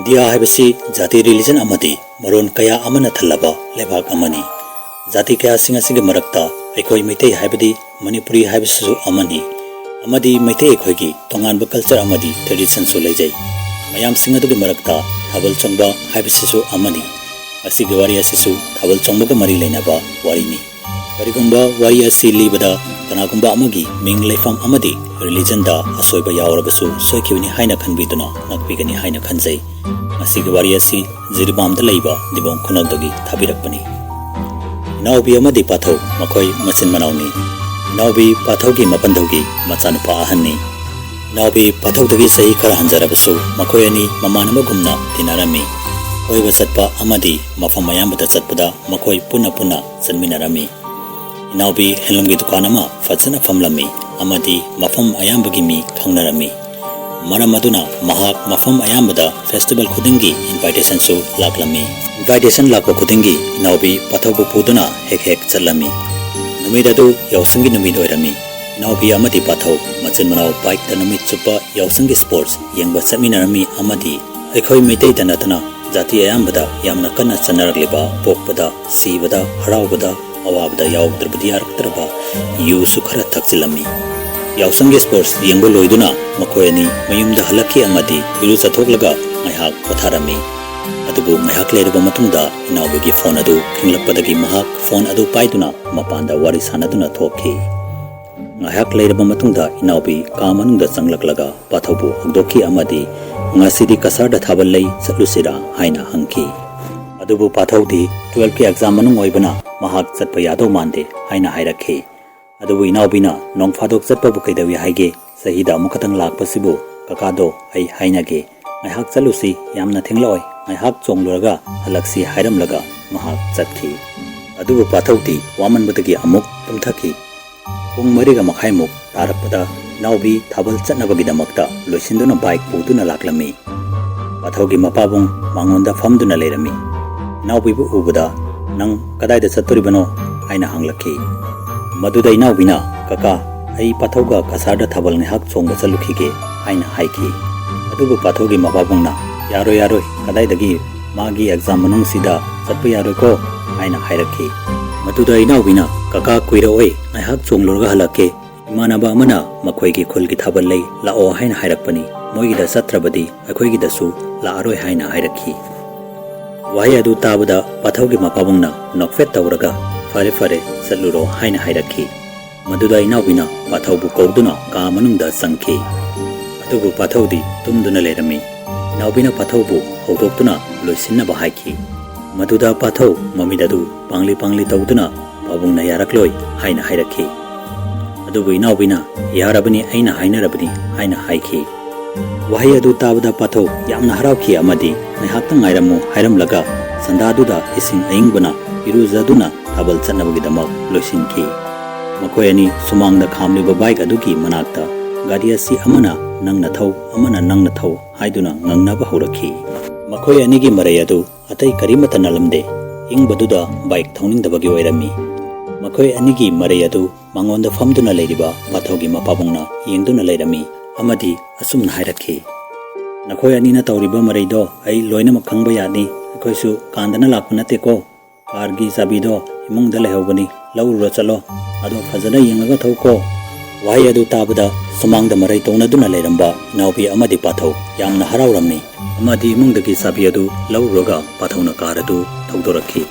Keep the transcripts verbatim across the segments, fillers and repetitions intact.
India ꯍꯥꯏꯕꯁꯤ ꯖꯥꯇꯤ, religion ꯑꯃꯗꯤ ꯃꯔꯣꯟ ꯀꯌꯥ ꯑꯃꯅ ꯊꯜꯂꯕ ꯂꯩꯕꯥꯛ ꯑꯃꯅꯤ꯫ ꯖꯥꯇꯤ ꯀꯌꯥꯁꯤꯡ ꯑꯁꯤꯒꯤ ꯃꯔꯛꯇ ꯑꯩꯈꯣꯏ ꯃꯩꯇꯩ ꯍꯥꯏꯕꯗꯤ ꯃꯅꯤꯄꯨꯔꯤ ꯍꯥꯏꯕꯁꯤꯁꯨ ꯑꯃꯅꯤ꯫ ꯑꯃꯗꯤ ꯃꯩꯇꯩ ꯑꯩꯈꯣꯏꯒꯤ ꯇꯣꯉꯥꯟꯕ ꯀꯜꯆꯔ ꯑꯃꯗꯤ ꯇ꯭ꯔꯦꯗꯤꯁꯟꯁꯨ ꯂꯩꯖꯩ꯫ ꯃꯌꯥꯝꯁꯤꯡ ꯑꯗꯨꯒꯤ ꯃꯔꯛꯇ ꯊꯥꯕꯜ ꯆꯣꯡꯕ ꯍꯥꯏꯕꯁꯤꯁꯨ ꯑꯃꯅꯤ꯫ ꯉꯁꯤꯒꯤ ꯋꯥꯔꯤ ꯑꯁꯤꯁꯨ ꯊꯥꯕꯜ ꯆꯣꯡꯕꯒ ꯃꯔꯤ ꯂꯩꯅꯕ ꯋꯥꯔꯤꯅꯤ꯫ ꯀꯔꯤꯒꯨꯝꯕ ꯋꯥꯔꯤ ꯑꯁꯤ ꯂꯤꯕꯗ ꯀꯅꯥꯒꯨꯝꯕ ꯑꯃꯒꯤ ꯃꯤꯡ, ꯂꯩꯐꯝ ꯑꯃꯗꯤ ꯔꯤꯂꯤꯖꯟꯗ ꯑꯁꯣꯏꯕ ꯌꯥꯎꯔꯕꯁꯨ ꯁꯣꯏꯈꯤꯕꯅꯤ ꯍꯥꯏꯅ ꯈꯟꯕꯤꯗꯨꯅ ꯉꯥꯛꯄꯤꯒꯅꯤ ꯍꯥꯏꯅ ꯈꯟꯖꯩ꯫ ꯉꯁꯤꯒꯤ ꯋꯥꯔꯤ ꯑꯁꯤ ꯖꯤꯔꯤꯕꯥꯝꯗ ꯂꯩꯕ ꯗꯤꯕꯣꯡ ꯈꯨꯅꯧꯗꯒꯤ ꯊꯥꯕꯤꯔꯛꯄꯅꯤ꯫ ꯏꯅꯥꯎꯕꯤ ꯑꯃꯗꯤ ꯄꯥꯊꯧ, ꯃꯈꯣꯏ ꯃꯆꯤꯟ ꯃꯅꯥꯎꯅꯤ꯫ ꯏꯅꯥꯎꯕꯤ ꯄꯥꯊꯧꯒꯤ ꯃꯄꯟꯗꯧꯒꯤ ꯃꯆꯥꯅꯨꯄꯥ ꯑꯍꯟꯅꯤ꯫ ꯏꯅꯥꯎꯕꯤ ꯄꯥꯊꯧꯗꯒꯤ ꯆꯍꯤ ꯈꯔ ꯍꯟꯖꯔꯕꯁꯨ ꯃꯈꯣꯏ ꯑꯅꯤ ꯃꯃꯥꯟꯅꯕꯒꯨꯝꯅ ꯇꯤꯟꯅꯔꯝꯃꯤ꯫ ꯀꯣꯏꯕ ꯆꯠꯄ ꯑꯃꯗꯤ ꯃꯐꯝ ꯑꯌꯥꯝꯕꯗ ꯆꯠꯄꯗ ꯃꯈꯣꯏ ꯄꯨꯟꯅ ꯄꯨꯟꯅ ꯆꯠꯃꯤꯟꯅꯔꯝꯃꯤ꯫ ꯏꯅꯥꯎꯕꯤ ꯍꯦꯟꯂꯨꯝꯒꯤ ꯗꯨꯀꯥꯟ ꯑꯃ ꯐꯖꯅ ꯐꯝꯂꯝꯃꯤ ꯑꯃꯗꯤ ꯃꯐꯝ ꯑꯌꯥꯝꯕꯒꯤ ꯃꯤ ꯈꯪꯅꯔꯝꯃꯤ꯫ ꯃꯔꯝ ꯑꯗꯨꯅ ꯃꯍꯥꯛ ꯃꯐꯝ ꯑꯌꯥꯝꯕꯗ ꯐꯦꯁꯇꯤꯚꯦꯜ ꯈꯨꯗꯤꯡꯒꯤ ꯏꯟꯚꯥꯏꯇꯦꯁꯟꯁꯨ ꯂꯥꯛꯂꯝꯃꯤ꯫ ꯏꯟꯚꯥꯏꯇꯦꯁꯟ ꯂꯥꯛꯄ ꯈꯨꯗꯤꯡꯒꯤ ꯏꯅꯥꯎꯕꯤ ꯄꯥꯊꯧꯕꯨ ꯄꯨꯗꯨꯅ ꯍꯦꯛ ꯍꯦꯛ ꯆꯠꯂꯝꯃꯤ꯫ ꯅꯨꯃꯤꯠ ꯑꯗꯨ ꯌꯥꯎꯁꯪꯒꯤ ꯅꯨꯃꯤꯠ ꯑꯣꯏꯔꯝꯃꯤ꯫ ꯏꯅꯥꯎꯕꯤ ꯑꯃꯗꯤ ꯄꯥꯊꯧ ꯃꯆꯤꯟ ꯃꯅꯥꯎ ꯕꯥꯏꯛꯇ ꯅꯨꯃꯤꯠ ꯆꯨꯞꯄ ꯌꯥꯎꯁꯪꯒꯤ ꯁ꯭ꯄꯣꯔꯠꯁ ꯌꯦꯡꯕ ꯆꯠꯃꯤꯟꯅꯔꯝꯃꯤ ꯑꯃꯗꯤ ꯑꯩꯈꯣꯏ ꯃꯩꯇꯩꯗ ꯅꯠꯇꯅ ꯖꯥꯇꯤ ꯑꯌꯥꯝꯕꯗ ꯌꯥꯝꯅ ꯀꯟꯅ ꯆꯠꯅꯔꯛꯂꯤꯕ ꯄꯣꯛꯄꯗ, ꯁꯤꯕꯗ, ꯍꯔꯥꯎꯕꯗ, ꯑꯋꯥꯕꯗ ꯌꯥꯎꯗ꯭ꯔꯕꯗꯤ ꯌꯥꯔꯛꯇ꯭ꯔꯕ ꯌꯨꯁꯨ ꯈꯔ ꯊꯛꯆꯤꯜꯂꯝꯃꯤ꯫ ꯌꯥꯎꯁꯪꯒꯤ ꯁ꯭ꯄꯣꯔꯠꯁ ꯌꯦꯡꯕ ꯂꯣꯏꯗꯨꯅ ꯃꯈꯣꯏ ꯑꯅꯤ ꯃꯌꯨꯝꯗ ꯍꯜꯂꯛꯈꯤ ꯑꯃꯗꯤ ꯏꯔꯨꯖꯊꯣꯛꯂꯒ ꯉꯥꯏꯍꯥꯛ ꯄꯣꯊꯥꯔꯝꯃꯤ꯫ ꯑꯗꯨꯕꯨ ꯉꯥꯏꯍꯥꯛ ꯂꯩꯔꯕ ꯃꯇꯨꯡꯗ ꯏꯅꯥꯎꯕꯤꯒꯤ ꯐꯣꯟ ꯑꯗꯨ ꯈꯤꯡꯂꯛꯄꯗꯒꯤ ꯃꯍꯥꯛ ꯐꯣꯟ ꯑꯗꯨ ꯄꯥꯏꯗꯨꯅ ꯃꯄꯥꯟꯗ ꯋꯥꯔꯤ ꯁꯥꯟꯅꯗꯨꯅ ꯊꯣꯛꯈꯤ꯫ ꯉꯥꯏꯍꯥꯛ ꯂꯩꯔꯕ ꯃꯇꯨꯡꯗ ꯏꯅꯥꯎꯕꯤ ꯀꯥ ꯃꯅꯨꯡꯗ ꯆꯪꯂꯛꯂꯒ ꯄꯥꯊꯧꯕꯨ ꯍꯧꯗꯣꯛꯈꯤ ꯑꯃꯗꯤ "ꯉꯁꯤꯗꯤ ꯀꯁꯥꯔꯗ ꯊꯥꯕꯜ ꯂꯩ, ꯆꯠꯂꯨꯁꯤꯔꯥ?" ꯍꯥꯏꯅ ꯍꯪꯈꯤ꯫ ꯑꯗꯨꯕꯨ ꯄꯥꯊꯧꯗꯤ ꯇꯨꯋꯦꯜꯐꯀꯤ ꯑꯦꯛꯖꯥꯝ ꯃꯅꯨꯡ ꯑꯣꯏꯕꯅ ꯃꯍꯥꯛ ꯆꯠꯄ ꯌꯥꯗꯧ ꯃꯥꯟꯗꯦ ꯍꯥꯏꯅ ꯍꯥꯏꯔꯛꯈꯤ꯫ ꯑꯗꯨꯕꯨ ꯏꯅꯥꯎꯕꯤꯅ "ꯅꯣꯡ ꯐꯥꯗꯣꯛ ꯆꯠꯄꯕꯨ ꯀꯩꯗꯧꯏ ꯍꯥꯏꯒꯦ? ꯆꯍꯤꯗ ꯑꯃꯨꯛꯈꯛꯇꯪ ꯂꯥꯛꯄꯁꯤꯕꯨ꯫ ꯀꯀꯥꯗꯣ ꯑꯩ ꯍꯥꯏꯅꯒꯦ, ꯉꯥꯏꯍꯥꯛ ꯆꯠꯂꯨꯁꯤ, ꯌꯥꯝꯅ ꯊꯦꯡꯂꯛꯑꯣꯏ, ꯉꯥꯏꯍꯥꯛ ꯆꯣꯡꯂꯨꯔꯒ ꯍꯜꯂꯛꯁꯤ" ꯍꯥꯏꯔꯝꯂꯒ ꯃꯍꯥꯛ ꯆꯠꯈꯤ꯫ ꯑꯗꯨꯕꯨ ꯄꯥꯊꯧꯗꯤ ꯋꯥꯃꯟꯕꯗꯒꯤ ꯑꯃꯨꯛ ꯇꯨꯝꯊꯈꯤ꯫ ꯄꯨꯡ ꯃꯔꯤꯒ ꯃꯈꯥꯏꯃꯨꯛ ꯇꯥꯔꯛꯄꯗ ꯏꯅꯥꯎꯕꯤ ꯊꯥꯕꯜ ꯆꯠꯅꯕꯒꯤꯗꯃꯛꯇ ꯂꯣꯏꯁꯤꯟꯗꯨꯅ ꯕꯥꯏꯛ ꯄꯨꯗꯨꯅ ꯂꯥꯛꯂꯝꯃꯤ꯫ ꯄꯥꯊꯧꯒꯤ ꯃꯄꯥꯕꯨꯡ ꯃꯉꯣꯟꯗ ꯐꯝꯗꯨꯅ ꯂꯩꯔꯝꯃꯤ꯫ ꯏꯅꯥꯎꯕꯤꯕꯨ ꯎꯕꯗ, "ꯅꯪ ꯀꯗꯥꯏꯗ ꯆꯠꯇꯣꯔꯤꯕꯅꯣ?" ꯍꯥꯏꯅ ꯍꯪꯂꯛꯈꯤ꯫ ꯃꯗꯨꯗ ꯏꯅꯥꯎꯕꯤꯅ, "ꯀꯀꯥ, ꯑꯩ ꯄꯥꯊꯧꯒ ꯀꯁꯥꯔꯗ ꯊꯥꯕꯜ ꯉꯥꯏꯍꯥꯛ ꯆꯣꯡꯕ ꯆꯠꯂꯨꯈꯤꯒꯦ" ꯍꯥꯏꯅ ꯍꯥꯏꯈꯤ꯫ ꯑꯗꯨꯕꯨ ꯄꯥꯊꯧꯒꯤ ꯃꯄꯥꯕꯨꯡꯅ, "ꯌꯥꯔꯣꯏ, ꯌꯥꯔꯣꯏ, ꯀꯗꯥꯏꯗꯒꯤ? ꯃꯥꯒꯤ ꯑꯦꯛꯖꯥꯝ ꯃꯅꯨꯡꯁꯤꯗ ꯆꯠꯄ ꯌꯥꯔꯣꯏꯀꯣ" ꯍꯥꯏꯅ ꯍꯥꯏꯔꯛꯈꯤ꯫ ꯃꯗꯨꯗ ꯏꯅꯥꯎꯕꯤꯅ, "ꯀꯀꯥ, ꯀꯨꯏꯔꯛꯑꯣꯏ, ꯉꯥꯏꯍꯥꯛ ꯆꯣꯡꯂꯨꯔꯒ ꯍꯜꯂꯛꯀꯦ꯫ ꯏꯃꯥꯟꯅꯕ ꯑꯃꯅ ꯃꯈꯣꯏꯒꯤ ꯈꯨꯜꯒꯤ ꯊꯥꯕꯜ ꯂꯩ, ꯂꯥꯛꯑꯣ ꯍꯥꯏꯅ ꯍꯥꯏꯔꯛꯄꯅꯤ꯫ ꯃꯣꯏꯒꯤꯗ ꯆꯠꯇ꯭ꯔꯕꯗꯤ ꯑꯩꯈꯣꯏꯒꯤꯗꯁꯨ ꯂꯥꯛꯑꯔꯣꯏ" ꯍꯥꯏꯅ ꯍꯥꯏꯔꯛꯈꯤ꯫ ꯋꯥꯍꯩ ꯑꯗꯨ ꯇꯥꯕꯗ ꯄꯥꯊꯧꯒꯤ ꯃꯄꯥꯕꯨꯡꯅ ꯅꯣꯛꯐꯦꯠ ꯇꯧꯔꯒ, "ꯐꯔꯦ, ꯐꯔꯦ, ꯆꯠꯂꯨꯔꯣ" ꯍꯥꯏꯅ ꯍꯥꯏꯔꯛꯈꯤ꯫ ꯃꯗꯨꯗ ꯏꯅꯥꯎꯕꯤꯅ ꯄꯥꯊꯧꯕꯨ ꯀꯧꯗꯨꯅ ꯀꯥ ꯃꯅꯨꯡꯗ ꯆꯪꯈꯤ꯫ ꯑꯗꯨꯕꯨ ꯄꯥꯊꯧꯗꯤ ꯇꯨꯝꯗꯨꯅ ꯂꯩꯔꯝꯃꯤ꯫ ꯏꯅꯥꯎꯕꯤꯅ ꯄꯥꯊꯧꯕꯨ ꯍꯧꯗꯣꯛꯇꯨꯅ ꯂꯣꯏꯁꯤꯟꯅꯕ ꯍꯥꯏꯈꯤ꯫ ꯃꯗꯨꯗ ꯄꯥꯊꯧ ꯃꯃꯤꯠ ꯑꯗꯨ ꯄꯥꯡꯂꯤ ꯄꯥꯡꯂꯤ ꯇꯧꯗꯨꯅ "ꯄꯥꯕꯨꯡꯅ ꯌꯥꯔꯛꯂꯣꯏ" ꯍꯥꯏꯅ ꯍꯥꯏꯔꯛꯈꯤ꯫ ꯑꯗꯨꯕꯨ ꯏꯅꯥꯎꯕꯤꯅ, "ꯌꯥꯔꯕꯅꯤ, ꯑꯩꯅ ꯍꯥꯏꯅꯔꯕꯅꯤ" ꯍꯥꯏꯅ ꯍꯥꯏꯈꯤ꯫ ꯋꯥꯍꯩ ꯑꯗꯨ ꯇꯥꯕꯗ ꯄꯥꯊꯧ ꯌꯥꯝꯅ ꯍꯔꯥꯎꯈꯤ ꯑꯃꯗꯤ "ꯉꯥꯏꯍꯥꯛꯇꯪ ꯉꯥꯏꯔꯝꯃꯨ" ꯍꯥꯏꯔꯝꯂꯒ ꯁꯟꯗꯥꯗꯨꯗ ꯏꯁꯤꯡ ꯑꯏꯪꯕꯅ ꯏꯔꯨꯖꯗꯨꯅ ꯊꯥꯕꯜ ꯆꯠꯅꯕꯒꯤꯗꯃꯛ ꯂꯣꯏꯁꯤꯟꯈꯤ꯫ ꯃꯈꯣꯏ ꯑꯅꯤ ꯁꯨꯃꯥꯡꯗ ꯈꯥꯝꯂꯤꯕ ꯕꯥꯏꯛ ꯑꯗꯨꯒꯤ ꯃꯅꯥꯛꯇ ꯒꯥꯔꯤ ꯑꯁꯤ ꯑꯃꯅ "ꯅꯪꯅ ꯊꯧ, ꯑꯃꯅ ꯅꯪꯅ ꯊꯧ" ꯍꯥꯏꯗꯨꯅ ꯉꯪꯅꯕ ꯍꯧꯔꯛꯈꯤ꯫ ꯃꯈꯣꯏ ꯑꯅꯤꯒꯤ ꯃꯔꯩ ꯑꯗꯨ ꯑꯇꯩ ꯀꯔꯤꯃꯠꯇ ꯅꯠꯂꯝꯗꯦ, ꯏꯪꯕꯗꯨꯗ ꯕꯥꯏꯛ ꯊꯧꯅꯤꯡꯗꯕꯒꯤ ꯑꯣꯏꯔꯝꯃꯤ꯫ ꯃꯈꯣꯏ ꯑꯅꯤꯒꯤ ꯃꯔꯩ ꯑꯗꯨ ꯃꯉꯣꯟꯗ ꯐꯝꯗꯨꯅ ꯂꯩꯔꯤꯕ ꯄꯥꯊꯧꯒꯤ ꯃꯄꯥꯕꯨꯡꯅ ꯌꯦꯡꯗꯨꯅ ꯂꯩꯔꯝꯃꯤ ꯑꯃꯗꯤ ꯑꯁꯨꯝꯅ ꯍꯥꯏꯔꯛꯈꯤ, "ꯅꯈꯣꯏ ꯑꯅꯤꯅ ꯇꯧꯔꯤꯕ ꯃꯔꯩꯗꯣ ꯑꯩ ꯂꯣꯏꯅꯃꯛ ꯈꯪꯕ ꯌꯥꯅꯤ꯫ ꯑꯩꯈꯣꯏꯁꯨ ꯀꯥꯟꯗꯅ ꯂꯥꯛꯄ ꯅꯠꯇꯦꯀꯣ꯫ ꯀꯥꯔꯒꯤ ꯆꯥꯕꯤꯗꯣ ꯏꯃꯨꯡꯗ ꯂꯩꯍꯧꯕꯅꯤ, ꯂꯧꯔꯨꯔꯣ ꯆꯠꯂꯣ꯫ ꯑꯗꯣ ꯐꯖꯅ ꯌꯦꯡꯉꯒ ꯊꯧꯀꯣ"꯫ ꯋꯥꯍꯩ ꯑꯗꯨ ꯇꯥꯕꯗ ꯁꯨꯃꯥꯡꯗ ꯃꯔꯩ ꯇꯧꯅꯗꯨꯅ ꯂꯩꯔꯝꯕ ꯏꯅꯥꯎꯕꯤ ꯑꯃꯗꯤ ꯄꯥꯊꯧ ꯌꯥꯝꯅ ꯍꯔꯥꯎꯔꯝꯃꯤ ꯑꯃꯗꯤ ꯏꯃꯨꯡꯗꯒꯤ ꯆꯥꯕꯤ ꯑꯗꯨ ꯂꯧꯔꯨꯔꯒ ꯄꯥꯊꯧꯅ ꯀꯥꯔ ꯑꯗꯨ ꯊꯧꯗꯣꯔꯛꯈꯤ꯫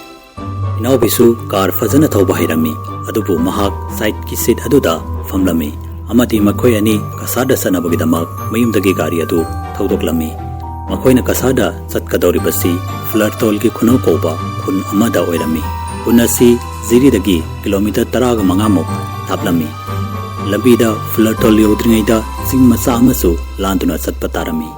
ꯏꯅꯥꯎꯕꯤꯁꯨ ꯀꯥꯔ ꯐꯖꯅ ꯊꯧꯕ ꯍꯩꯔꯝꯃꯤ, ꯑꯗꯨꯕꯨ ꯃꯍꯥꯛ ꯁꯥꯏꯠꯀꯤ ꯁꯤꯠ ꯑꯗꯨꯗ ꯐꯝꯂꯝꯃꯤ ꯑꯃꯗꯤ ꯃꯈꯣꯏ ꯑꯅꯤ ꯀꯁꯥꯔꯗ ꯆꯠꯅꯕꯒꯤꯗꯃꯛ ꯃꯌꯨꯝꯗꯒꯤ ꯒꯥꯔꯤ ꯑꯗꯨ ꯊꯧꯗꯣꯛꯂꯝꯃꯤ꯫ ꯃꯈꯣꯏꯅ ꯀꯁꯥꯔꯗ ꯆꯠꯀꯗꯧꯔꯤꯕꯁꯤ ꯐ꯭ꯂꯔꯇꯣꯜꯒꯤ ꯈꯨꯅꯧ ꯀꯧꯕ ꯈꯨꯟ ꯑꯃꯗ ꯑꯣꯏꯔꯝꯃꯤ꯫ ꯈꯨꯟ ꯑꯁꯤ ꯖꯤꯔꯤꯗꯒꯤ ꯀꯤꯂꯣꯃꯤꯇꯔ ꯇꯔꯥꯒ ꯃꯉꯥꯃꯨꯛ ꯂꯥꯞꯂꯝꯃꯤ꯫ ꯂꯝꯕꯤꯗ ꯐ꯭ꯂꯔꯇꯣꯜ ꯌꯧꯗ꯭ꯔꯤꯉꯩꯗ ꯆꯤꯡ ꯃꯆꯥ ꯑꯃꯁꯨ ꯂꯥꯟꯗꯨꯅ ꯆꯠꯄ ꯇꯥꯔꯝꯃꯤ꯫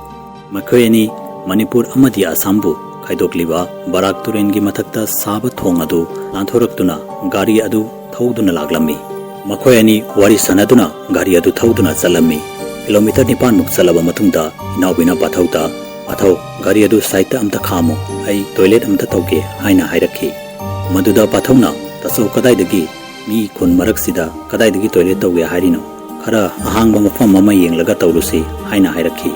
ꯃꯈꯣꯏ ꯑꯅꯤ ꯃꯅꯤꯄꯨꯔ ꯑꯃꯗꯤ ꯑꯁꯥꯝꯕꯨ ꯈꯥꯏꯗꯣꯛꯂꯤꯕ ꯕꯔꯥꯛ ꯇꯨꯔꯦꯜꯒꯤ ꯃꯊꯛꯇ ꯁꯥꯕ ꯊꯣꯡ ꯑꯗꯨ ꯂꯥꯟꯊꯣꯔꯛꯇꯨꯅ ꯒꯥꯔꯤ ꯑꯗꯨ ꯊꯧꯗꯨꯅ ꯂꯥꯛꯂꯝꯃꯤ꯫ ꯃꯈꯣꯏ ꯑꯅꯤ ꯋꯥꯔꯤ ꯁꯥꯟꯅꯗꯨꯅ ꯒꯥꯔꯤ ꯑꯗꯨ ꯊꯧꯗꯨꯅ ꯆꯠꯂꯝꯃꯤ꯫ ꯀꯤꯂꯣꯃꯤꯇꯔ ꯅꯤꯄꯥꯟꯃꯨꯛ ꯆꯠꯂꯕ ꯃꯇꯨꯡꯗ ꯏꯅꯥꯎꯕꯤꯅ ꯄꯥꯊꯧꯗ, "ꯄꯥꯊꯧ, ꯒꯥꯔꯤ ꯑꯗꯨ ꯁꯥꯏꯠꯇ ꯑꯝꯇ ꯈꯥꯝꯃꯨ, ꯑꯩ ꯇꯣꯏꯂꯦꯠ ꯑꯝꯇ ꯇꯧꯒꯦ" ꯍꯥꯏꯅ ꯍꯥꯏꯔꯛꯈꯤ꯫ ꯃꯗꯨꯗ ꯄꯥꯊꯧꯅ, "ꯇꯥꯆꯧ, ꯀꯗꯥꯏꯗꯒꯤ? ꯃꯤ ꯈꯨꯟ ꯃꯔꯛꯁꯤꯗ ꯀꯗꯥꯏꯗꯒꯤ ꯇꯣꯏꯂꯦꯠ ꯇꯧꯒꯦ ꯍꯥꯏꯔꯤꯅꯣ? ꯈꯔ ꯑꯍꯥꯡꯕ ꯃꯐꯝ ꯑꯃ ꯌꯦꯡꯂꯒ ꯇꯧꯔꯨꯁꯤ" ꯍꯥꯏꯅ ꯍꯥꯏꯔꯛꯈꯤ꯫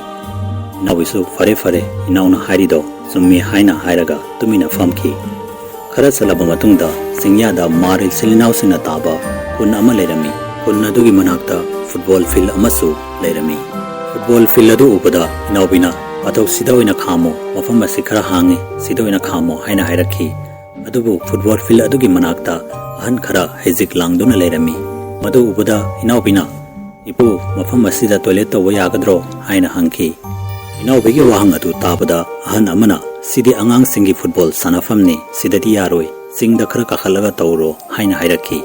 ꯏꯅꯥꯎꯕꯤꯁꯨ "ꯐꯔꯦ ꯐꯔꯦ, ꯏꯅꯥꯎꯅ ꯍꯥꯏꯔꯤꯗꯣ ꯆꯨꯝꯃꯤ" ꯍꯥꯏꯅ ꯍꯥꯏꯔꯒ ꯇꯨꯃꯤꯟꯅ ꯐꯝꯈꯤ꯫ ꯈꯔ ꯆꯠꯂꯕ ꯃꯇꯨꯡꯗ ꯆꯤꯡꯌꯥꯗ ꯃꯥꯔ ꯏꯆꯤꯜ ꯏꯅꯥꯎꯁꯤꯡꯅ ꯇꯥꯕ ꯈꯨꯟ ꯑꯃ ꯂꯩꯔꯝꯃꯤ꯫ ꯈꯨꯟ ꯑꯗꯨꯒꯤ ꯃꯅꯥꯛꯇ ꯐꯨꯠꯕꯣꯜ ꯐꯤꯜꯗ ꯑꯃꯁꯨ ꯂꯩꯔꯝꯃꯤ꯫ ꯐꯨꯠꯕꯣꯜ ꯐꯤꯜꯗ ꯑꯗꯨ ꯎꯕꯗ ꯏꯅꯥꯎꯕꯤꯅ, "ꯄꯥꯊꯧ, ꯁꯤꯗ ꯑꯣꯏꯅ ꯈꯥꯝꯃꯨ, ꯃꯐꯝ ꯑꯁꯤ ꯈꯔ ꯍꯥꯡꯉꯤ, ꯁꯤꯗ ꯑꯣꯏꯅ ꯈꯥꯝꯃꯨ" ꯍꯥꯏꯅ ꯍꯥꯏꯔꯛꯈꯤ꯫ ꯑꯗꯨꯕꯨ ꯐꯨꯠꯕꯣꯜ ꯐꯤꯜꯗ ꯑꯗꯨꯒꯤ ꯃꯅꯥꯛꯇ ꯑꯍꯟ ꯈꯔ ꯍꯩꯖꯤꯛ ꯂꯥꯡꯗꯨꯅ ꯂꯩꯔꯝꯃꯤ꯫ ꯃꯗꯨ ꯎꯕꯗ ꯏꯅꯥꯎꯕꯤꯅ, "ꯏꯄꯨ, ꯃꯐꯝ ꯑꯁꯤꯗ ꯇꯣꯏꯂꯦꯠ ꯇꯧꯕ ꯌꯥꯒꯗ꯭ꯔꯣ?" ꯍꯥꯏꯅ ꯍꯪꯈꯤ꯫ ꯏꯅꯥꯎꯕꯤꯒꯤ ꯋꯥꯍꯪ ꯑꯗꯨ ꯇꯥꯕꯗ ꯑꯍꯟ ꯑꯃꯅ, "ꯁꯤꯗꯤ ꯑꯉꯥꯡꯁꯤꯡꯒꯤ ꯐꯨꯠꯕꯣꯜ ꯁꯥꯟꯅꯐꯝꯅꯤ, ꯁꯤꯗꯗꯤ ꯌꯥꯔꯣꯏ, ꯆꯤꯡꯗ ꯈꯔ ꯀꯥꯈꯠꯂꯒ ꯇꯧꯔꯣ" ꯍꯥꯏꯅ ꯍꯥꯏꯔꯛꯈꯤ꯫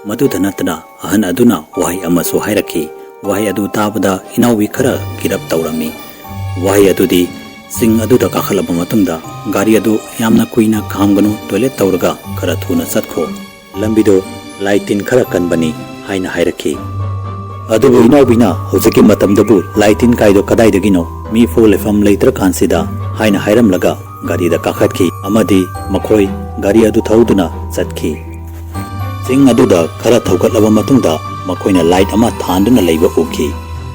ꯃꯗꯨꯗ ꯅꯠꯇꯅ ꯑꯍꯟ ꯑꯗꯨꯅ ꯋꯥꯍꯩ ꯑꯃꯁꯨ ꯍꯥꯏꯔꯛꯈꯤ꯫ ꯋꯥꯍꯩ ꯑꯗꯨ ꯇꯥꯕꯗ ꯏꯅꯥꯎꯕꯤ ꯈꯔ ꯀꯤꯔꯞ ꯇꯧꯔꯝꯃꯤ꯫ ꯋꯥꯍꯩ ꯑꯗꯨꯗꯤ, "ꯆꯤꯡ ꯑꯗꯨꯗ ꯀꯥꯈꯠꯂꯕ ꯃꯇꯨꯡꯗ ꯒꯥꯔꯤ ꯑꯗꯨ ꯌꯥꯝꯅ ꯀꯨꯏꯅ ꯈꯥꯝꯒꯅꯨ, ꯇꯣꯏꯂꯦꯠ ꯇꯧꯔꯒ ꯈꯔ ꯊꯨꯅ ꯆꯠꯈꯣ꯫ ꯂꯝꯕꯤꯗꯣ ꯂꯥꯏ ꯇꯤꯟ ꯈꯔ ꯀꯟꯕꯅꯤ" ꯍꯥꯏꯅ ꯍꯥꯏꯔꯛꯈꯤ꯫ ꯑꯗꯨꯕꯨ ꯏꯅꯥꯎꯕꯤꯅ ꯍꯧꯖꯤꯛꯀꯤ ꯃꯇꯝꯗꯕꯨ ꯂꯥꯏ ꯇꯤꯟ ꯀꯥꯏꯗꯣ ꯀꯗꯥꯏꯗꯒꯤꯅꯣ? ꯃꯤ ꯐꯥꯎ ꯂꯩꯐꯝ ꯂꯩꯇ꯭ꯔꯀꯥꯟꯁꯤꯗ ꯍꯥꯏꯅ ꯍꯥꯏꯔꯝꯂꯒ ꯒꯥꯔꯤꯗ ꯀꯥꯈꯠꯈꯤ ꯑꯃꯗꯤ ꯃꯈꯣꯏ ꯒꯥꯔꯤ ꯑꯗꯨ ꯊꯧꯗꯨꯅ ꯆꯠꯈꯤ꯫ ꯆꯤꯡ ꯑꯗꯨꯗ ꯈꯔ ꯊꯧꯒꯠꯂꯕ ꯃꯇꯨꯡꯗ ꯃꯈꯣꯏꯅ ꯂꯥꯏꯠ ꯑꯃ ꯊꯥꯟꯗꯨꯅ ꯂꯩꯕ ꯎꯈꯤ꯫